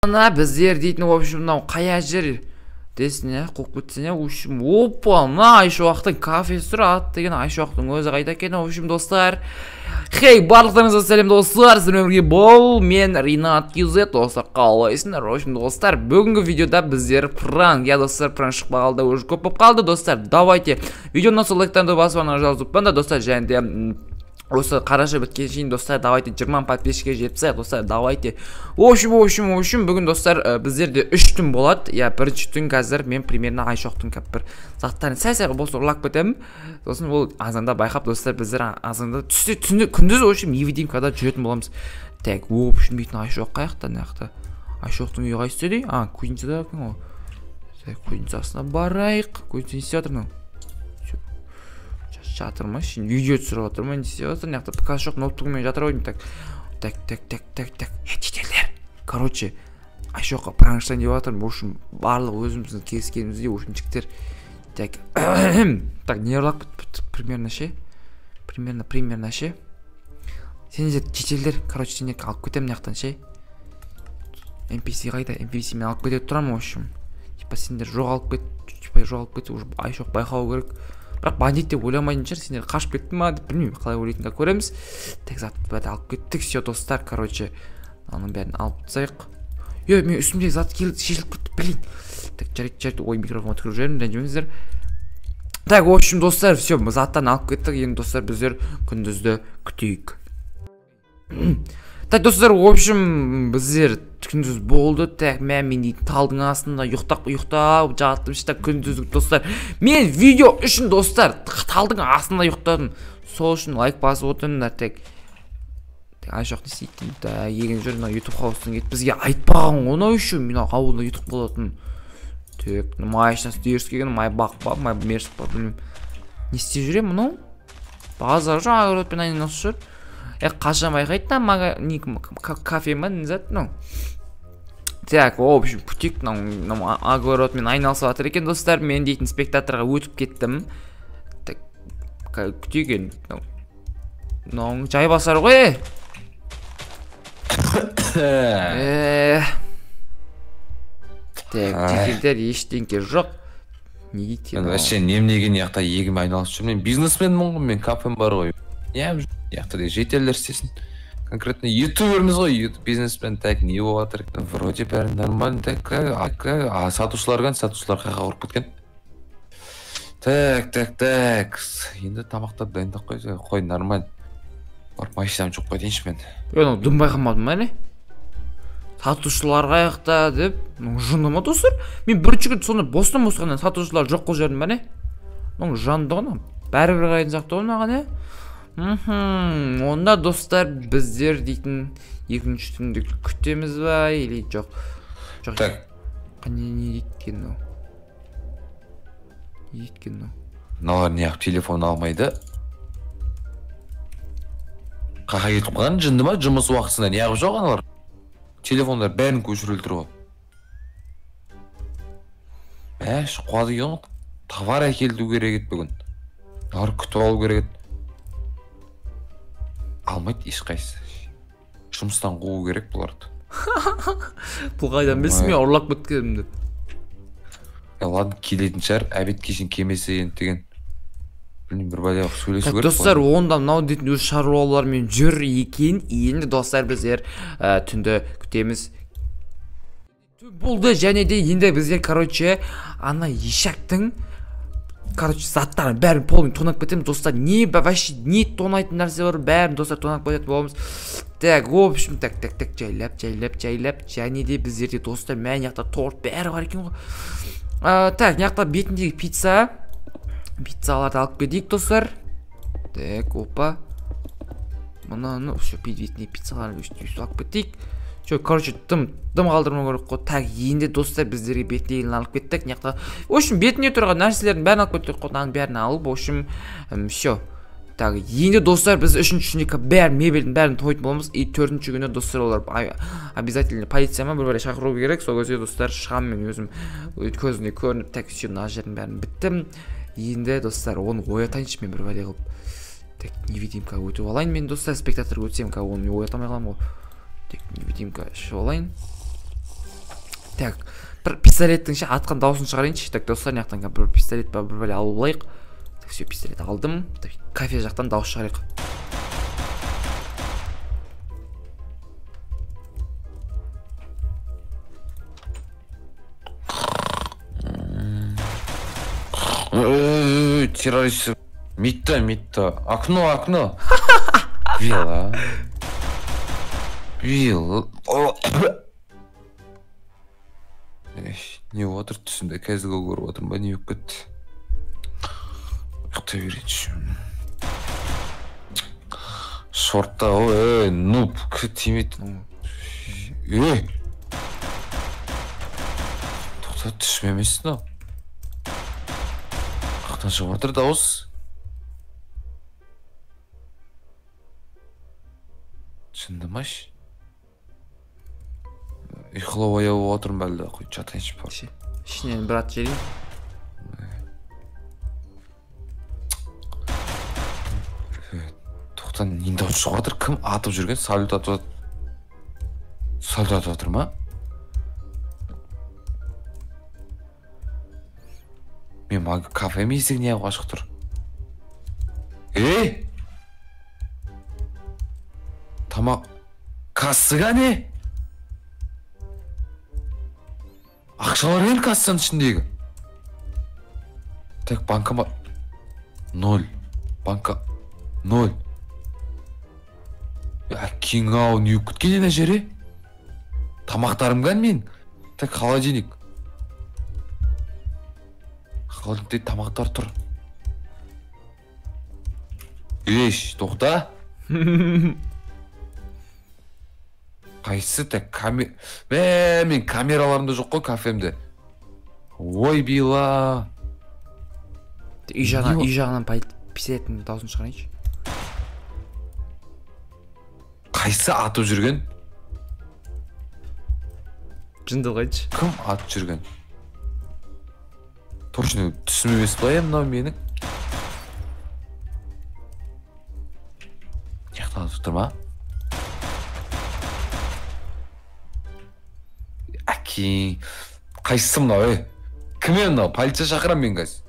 Опа-на, біздер дейтін, в общем, мынау қая жер десін, иә, қуып кетсін, иә, в общем, опа-на, Айшуақтың кафесі тұр, ат деген Айшуақтың өзі қайда екен, в общем, достар. Хей, барлықтарыңызға сәлем, достар, сіздермен бірге бұл мен Ринат KZ, достар, қалайсыңдар? В общем, достар, бүгінгі видеода біздер пранк, иә, достар, пранк шықпағалы да уже көп болып қалды, достар, давайте видеоны осы лайктан басып, ана жазып ұмытпаңдар, достар, және де осы қараша біткен шейін, достар, давайте 20 подписчикке жетсек, достар, давайте. В общем, бүгін, достар, біздерде 3 түн болады. Я, бірінші түн қазір мен примерно Айшоқтың бір заттарын сәл-сәл болса ұрлап кетемін. Сосын ол азанда байқап, достар, біздер азанда түсте, түнде, күндіз, в общем, невидимкада жүретін боламыз. Так, в общем, дейтін Айшоқ қаяқта, мына жақта? Айшоқтың үйі қайсысы дей? А, кузницада екен ғой. Так, кузницасына барайық. Кузница не істеп жатыр мынау? Жатыр ма? Шын видео түсіріп жатыр ма? Не істеп жатыр? Мына жақта ПК жоқ, ноутбугымен жатыр ғой деймін. Так, так, так, так, так, так. Жительдер. Короче, Айшоққа пранк жасайын деп жатырмын. В общем, барлығы өзіміздің келіскеніміздей, в общем, жігіттер. Так, так, не ұрлап кеттік примерно ше? Примерно ше? Сендер, жительдер, короче, сендер алып кетемін мына жақтан ше? NPC қайда? NPC мен алып кетіп тұрамын, в общем. Типа сендер жоғалып кет, типа жоғалып кетсе, уже Айшоқ байқау керек. Бірақ бандит деп ойламайтын шығар, сендер қашып кетті ма деп білмеймін, қалай ойлайтынын көреміз. Так, затты бәрін алып кеттік, все, достар, короче, аның бәрін алып тастайық. Е, мен үстімдегі зат келіп шешіліп кетті, блин. Так, жарайды, жарайды, ой, микрофонға түкіріп жібердім, ренжімеңіздер. Так, в общем, достар, все, заттан алып кеттік, енді, достар, біздер күндізді күтейік. Так, достар, в общем, біздер күндіз болды. Так, мен дейтін талдың астында ұйықтап жаттым, так, күндізгі, достар. Мен видео үшін, достар, талдың астында ұйықтадым. Сол үшін лайк басып отырыңдар. Так, Айшоқ не істейді? Так, егін жүр, мына YouTube хаустың кетіп бізге айтпаған ғой, мынау еще мына ауылда YouTube болатын. Так, машинасы дерс келген, Майбақ па, май Мерс па, білмеймін. Не істеп жүр мынау? Базар жоқ, огородпен айналысып жүр. Қашан байқайды да, кафе ма, не зат мынау? Так, в общем, күтейік, мынау огородмен айналысып жатыр екен, достар. Мен дейтін спектаторға өтіп кеттім. Так, күтейік енді. Мынау жай басар ғой. Так, жительдер ештеңке жоқ. Не дейді? Мен вообще немнеге мына жақта егінмен айналысып жүрмін. Мен бизнесменмін ғой, мен кафем бар ғой. Не, жақта де жительдер істесін. Конкретно ютуберміз ғой, ютуб бизнесмен. Так, не болып жатыр? Вроде бәрі нормально. Так, а сатушылар кән, сатушылар қайға құрып кеткен? Так, так, так. Енді тамақтап дайындап қой, қой, нормально. Барып машинам жоқ қой дейінші мен. Е, дым байқамадым ба не? Сатушылар қаяқта деп, жынды ма, достар? Мен бірінші күн соны бостан босқаннан сатушылар жоқ қылып жібердім ба не? Мынау жанды ғой, мынау. Бәрібір қарайтын сияқты ғой мынаған, е? Онда, достар, біздер дейтін екінші түнді күтеміз ба или жоқ? Жоқ. Так. Не дейді екен мынау? Не дейді екен мынау? Мыналар неғып телефон алмайды? Қақа кетіп қалған, жынды ма? Жұмыс уақытысында неғып жоқ аналар? Телефондар бәрін көшіріліп тұр ғой. Мәш, қуады екен ғой. Товар әкелу керек еді бүгін. Мыналар күтіп алу керек еді. Алмайды ешқайсысы. Жұмыстан қуу керек бұларды. Бұл қайдан білсін мен ұрлап кеткенімді. Ладно, келетін шығар, обедке шейін келмесе енді деген. Білмеймін, бір бәле қылып сөйлесу керек. Достар, онда мынау дейтін өз шаруаларымен жүр екен. Енді, достар, біздер түнді күтеміз. Түн болды, және де енді біздер, короче, ана ешектің, короче, заттарын бәрін полный тонап кетеміз, достар. Не, вообще не тонайтын нәрсе бар, бәрін, достар, тонап кететін боламыз. Так, в общем, так, так, так, жайлап, жайлап, жайлап. Және де біздерде, достар, мә, мына жақта торт бәрі бар екен ғой. Так, мына жақта бетіндегі пицца. Пиццаларды алып кетейік, достар. Так, опа. Мынаны, все, бетіндегі пиццаларды өйстіп алып кетейік. Все, короче, дым қалдырмау керек қой. Так, енді, достар, біздерге бетіндегіні алып кеттік. Мына жақта, в общем, бетінде тұрған нәрселердің бәрін алып кеттік қой. Мынаның бәрін алып, в общем, все. Так, енді, достар, біз үшінші күні бәрін, мебельдің бәрін тойтын боламыз. И төртінші күні, достар, олар обязательно полиция ма бір бәле шақыру керек. Сол кезде, достар, шығамын мен өзім көзіне көрініп. Так, все, мына жердің бәрін біттім. Енді, достар, оны оятайыншы мен бір бәле қылып. Так, невидимка өтіп алайын мен, достар, спектатор өтсем, оны оята алмай қаламын ғой. Так, невидимка ішіп алайын. Так, бір пистолеттің ше атқан дауысын шығарайыншы. Так, достар, мына жақтан бір пистолет па, бір бәле алып алайық. Так, все, пистолет алдым. Так, кафе жақтан дауыс шығарайық. Террорист. Митта, митта. Окно, окно. Вилла. Вилла. Не отыр түсімде кәзгі көріп отырмын ба, не болып кетті? Ұйықтай берейінші. Шортта, ой, нуб, тимейді. Ей! Тоқта, түсім емес мынау. Қақтан шығып жатыр дауыс. Шындамаш. Ұйқылау аяу болып отырмын бәлі, қой жатайыншы бар. Ішінен бір ат жерейін. Тоқтан, не дауыс шығып жатыр? Кім атып жүрген? Салют атып жатыр. Салют атып жатыр ма? Мен кафем есігі неғып ашық тұр? Ей! Тамақ кассаға не? Ақшалар ел кассаның ішіндегі. Так, банкомат 0. Банка 0. Әкең ау, не күткен ена жері? Тамақтарым кән мен? Так, холодильник. Холодильникте тамақтар тұр. Еш, тоқта. Қайсы так камера? Мен камераларымда жоқ қой кафемде. Ой, била. Үй жағынан пистолеттің дауысын шығарайыншы. Қайсы атып жүрген? Жынды қайтшы. Кім атып жүрген? Точно түсім емес па мынау менің? Жақтан атып тұр ма? Әкең, қайсысы мынау, ей? Кім е мынау? Полиция шақырам мен қазір.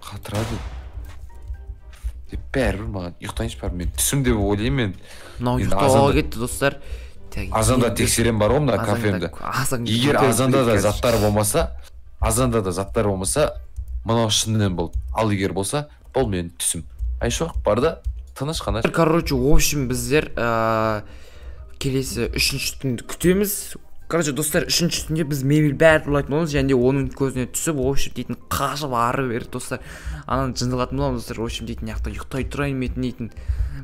Қатырады. Деп бәрібір маған ұйықтайыншы бәрібір, мен түсім деп ойлаймын мен. Мынау ұйықтауға кетті, достар. Азанда тексерем бар ғой мына кафемді. Егер азанда да заттар болмаса, азанда да заттар болмаса, мынау шынымен болды. Ал егер болса, бұл менің түсім. Айшуақ бар да тыныш қана. Короче, в общем, біздер келесі үшінші түнді күтеміз. Короче, достар, үшінші түнде біз мебель бәрі ұрлайтын боламыз, және де оның көзіне түсіп, в общем дейтін қашып ары бері, достар. Ананы жындылатын боламыз, достар. В общем дейтін, жақта ұйықтай тұрайын мен дейтін.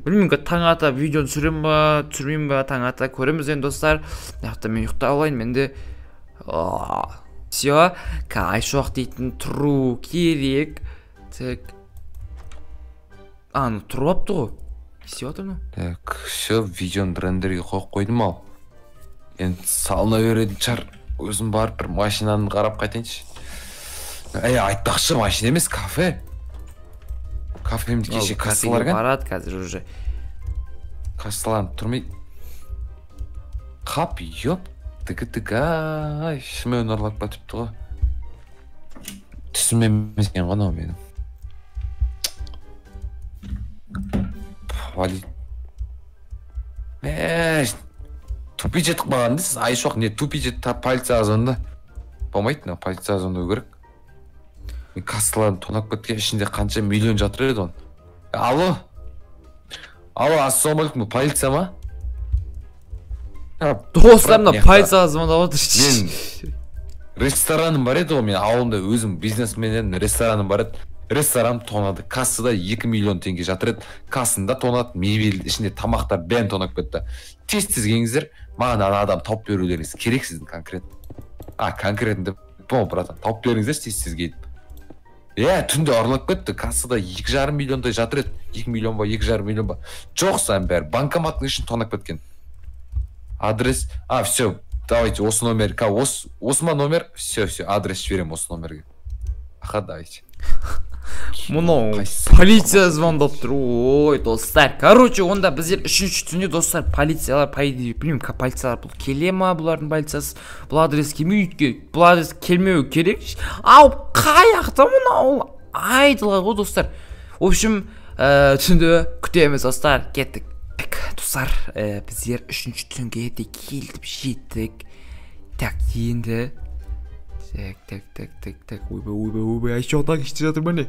Білмеймін, таң ата видеоны түсіремін ба, түсірмеймін ба, таң ата көреміз енді, достар. Жақта мен ұйықтай алайын, мен де. Все, Айшуақ дейтін тұру керек. Так. А, ну тұрып алыпты ғой. Не істеп жатыр мынау? Так, все, видеоны рендерге қойып қойдым ау. Енді салына беретін шығар. Өзім барып бір машинаны қарап қайтайыншы. Әй, айтпақшы, машина емес, кафе. Кафемді кеше кассалар кән? Барады қазір уже. Кассаларым тұрмай. Қап, ёп, тікі-тікі, ай, шымен ұрлап кетіпті ғой. Түсім емес екен ғой мынау менің. Тупи жетіп қалған дейсіз, Айшуақ, не тупи жетіп, полицияға звонда. Болмайды, мына полицияға звондау керек. Мен кассаларын тонап кеткен, ішінде қанша миллион жатыр еді оның. Алло. Алло, ассалаумағалейкум, бұл полиция ма? Достар, мына полицияға звондап отыр. Мен рестораным бар еді ғой, мен ауылымда өзім бизнесмен едім, рестораным бар еді. Ресторан тонады, кассада 2 миллион теңге жатыр еді, кассында тонады, мебель ішінде тамақтар бәрін тонап кетті. Тез-тез келіңіздер, маған ана адам тауып берулеріңіз керек сіздің конкрет. А, конкретно деп, братан, тауып беріңіздерші тез-тез келіп. Иә, түнде ұрлап кетті, кассада 2,5 миллиондай жатыр еді, 2 миллион ба, 2,5 миллион ба. Жоқ, сан бәрі, банкоматтың ішін тонап кеткен. Адрес, а, все, давайте осы номер, осы ма номер, все, все, адрес жіберемін осы номерге. Аха, давайте. Мынау полиция звондап тұр. Ой, достар. Короче, онда біздер үшінші түнде, достар, полициялар, по идее, білмеймін, полициялар бұл келе ма, бұлардың полициясы? Бұл адрес келмейді, бұл адрес келмеуі керек. Ау, қаяқта мынау? Айдыла ғой, достар. В общем, түнді күтеміз, достар. Кеттік. Так, достар, біздер үшінші түнге де келіп жеттік. Так, енді. Так, так, так, так, так. Ойбай, ойбай, ойбай, айша так іште жатыр ма не?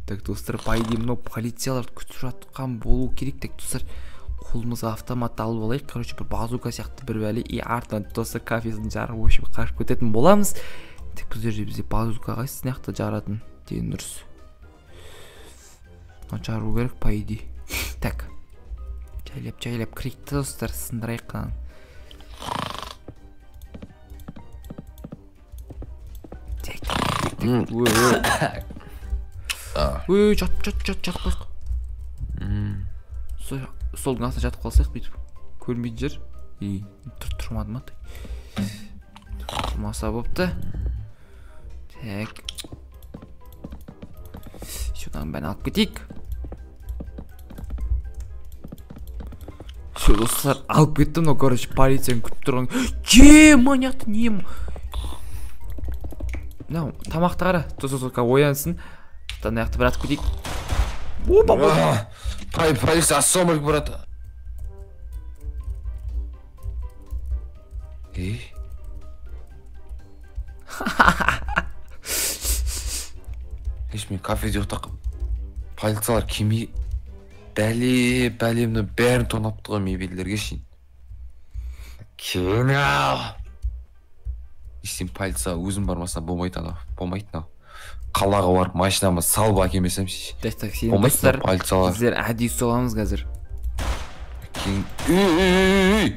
Так, достар, по идее, мынау полициялар күтіп жатқан болу керек. Так, достар, қолымызға автомат алып алайық. Короче, бір базука сияқты бір бәле. И артынан, достар, кафесін жарып, в общем, қашып кететін боламыз. Так, бұл жерде бізде базука қайсысы нақты жаратын деген дұрыс. Жару керек, по идее. Так. Жайлап, жайлап кірейік те, достар, сындырайық қанан. Так, так, ой, ой. Ой, жат, жат, жат, жатып қойсақ. Столдың астына жатып қалсақ, бүйтіп көрінбейтін жер. И тұрмады ма? Тұрмаса болыпты. Так. Содан бәрін алып кетейік. Все, достар, алып кеттім, но, короче, полицияны күтіп тұрған. Е, маньяқты не? Мынау тамақты қара. Достар, оянсын. Ана жақты бір атып кетейік. Опа, полиция, ассалаумағалейкум, брат. Ей. Еш, мен кафеде ұйықтап, полициялар келмей, бәле, бәле, мына бәрін тонапты ғой мебельдерге шейін. Келмей. Естен полиция өзім бармасам болмайды анау, болмайды анау. Қалаға барып машинамы салып әкелмесем ше. Так, так, сен достар, полициялар. Біздер әдейі соғамыз қазір. Ей,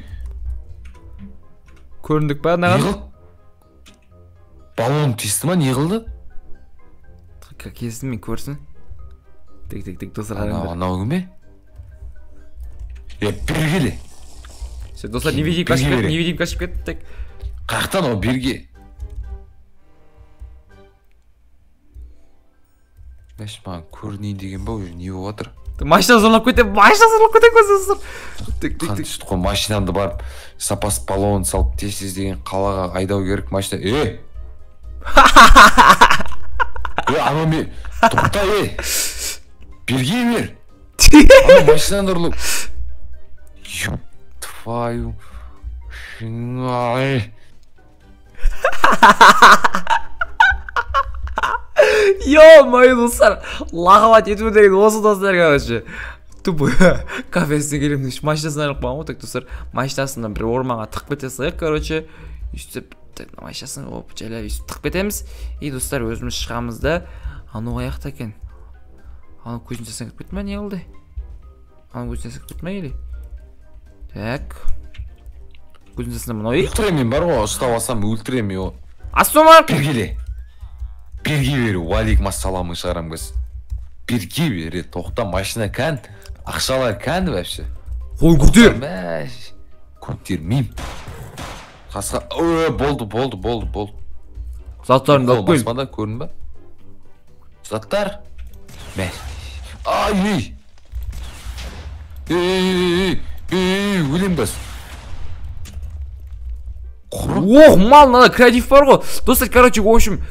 көріндік па анаған? Баллон тесті ма, не қылды? Кестім мен, көрсін. Так, так, так, достар, қараңдар. Анау кім бе? Е, бері келе. Все, достар, невидимка ашып кетті, невидимка ашып кетті. Так. Қаяқтан ол берге? Мәш, маған көрінейін деген ба, уже не болып жатыр? Машина зорлап кетем, машина зорлап кетем, достар. Так, так, так. Қой, машинамды барып, запас баллон салып тез-тез деген қалаға айдау керек машина. Е! Е, анау мен, тоқта, е! Берге бер! Анау машинаны ұрлап. Ёб твою. Ай. Ё-моё, достар, лағалат ету деген осы, достар, короче. Тупо кафесіне келемін, машинасын айырып қойған ғой. Так, достар, машинасын бір орманға тығып кете салайық, короче. Өйстіп, машинасын, оп, жайлап өйстіп тығып кетеміз. И, достар, өзіміз шығамыз да. Анау қаяқта екен? Анау көзін жасан кіріп кетті ма, не қылды? Анау көзін жасан кіріп кетті ма, или? Так. Көзін жасанда мынау, ей? Өлтіремін мен бар ғой, ұстап алсам өлтіремін мен. Ассалаумағалейкум. Бергеле. Берге бер, уалейкум ассаламын шығарам көз. Берге бер, тоқта, машина кән, ақшалар кән вообще. Қол көтер. Көтермеймін. Қасқа, болды, болды, болды, болды. Заттарыңды алып кел. Баспада көрін ба? Заттар? Мә. Ай, ей. Ей, ей, ей, өлем бас. Ох, мал, мынада креатив бар ғой. Достар, короче, в общем,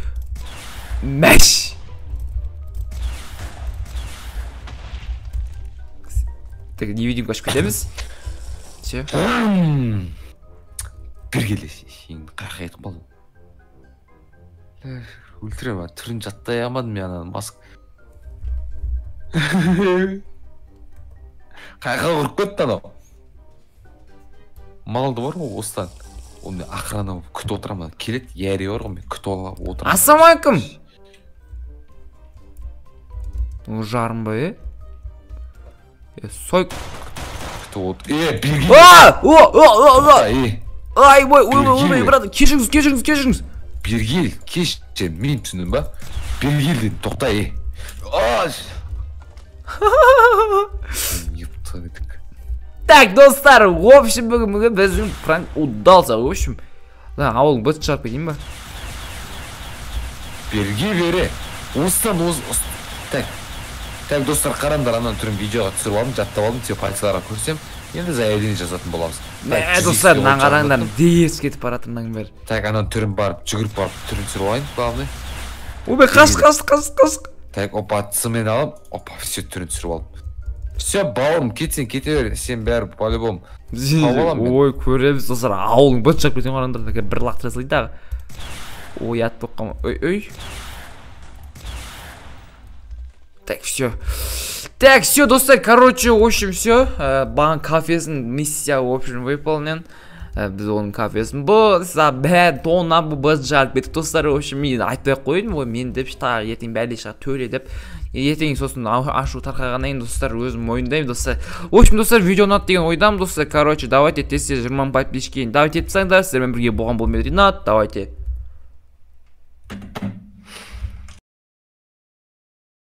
мәш. Так, невидимка ашып кетеміз. Все. Бір келе, сен қайқа етіп қалдың. Өлтіремін, түрін жаттай алмадым мен ананы, маск. Қайқа ұрып кетті анау. Малды бар ғой осыдан. Ол мен охрана болып күтіп отырамын. Келеді, яри бар ғой, мен күтіп отырамын. Ассалаумағалейкум. Жарым ба, е? Сой. Күтіп отыр. Е, берге. А! О, о, о, о! Ай, ой, ой, ой, брат, кешіріңіз, кешіріңіз, кешіріңіз. Бергел, кешір, мен түсіндім ба? Бергел дедім, тоқта, е. Так, достар, в общем, бүгін біздің пранк удался, в общем. Ауылың быт шығарып кетейін ба? Берге бере. Осыдан Так. Так, достар, қараңдар, ананың түрін видеоға түсіріп алдым, жаттап алдым, тек полицияларға көрсем, енді заявление жазатын боламыз. Мә, достар, мынаны қараңдар, дес кетіп бара жатыр мынаның бәрі. Так, ананың түрін барып, жүгіріп барып, түрін түсіріп алайын, главный. Ойбай, қаш, қаш, қаш, қаш. Так, опа, цмен алып, опа, все, түрін түсіріп алдым. Все, бауырым, кетсең кете бер, сен бәрі по-любому. Ой, көреміз, достар, ауылың быт шығып кеткен, қараңдар, бір лақтыра салайын тағы. Ой, ат болып қалма. Ой, ой. Так, все. Так, все, достар, короче, в общем, все. Банк кафесінің миссия, в общем, выполнен. Біз оның кафесін бұза, бә, тонна бұз жарып кеттік, достар. В общем, мен айтпай ақ қояйын, ой, мен деп тағы ертең бәле шығады, төре деп. Ертең сосын ашу тарқағаннан кейін, достар, өзім мойындаймын, достар. В общем, достар, видео ұнады деген ойдамын, достар. Короче, давайте тез-тез 20 мың подписчикке давайте етсеңдер, сіздермен бірге болған бұл мен, Ринат. Давайте.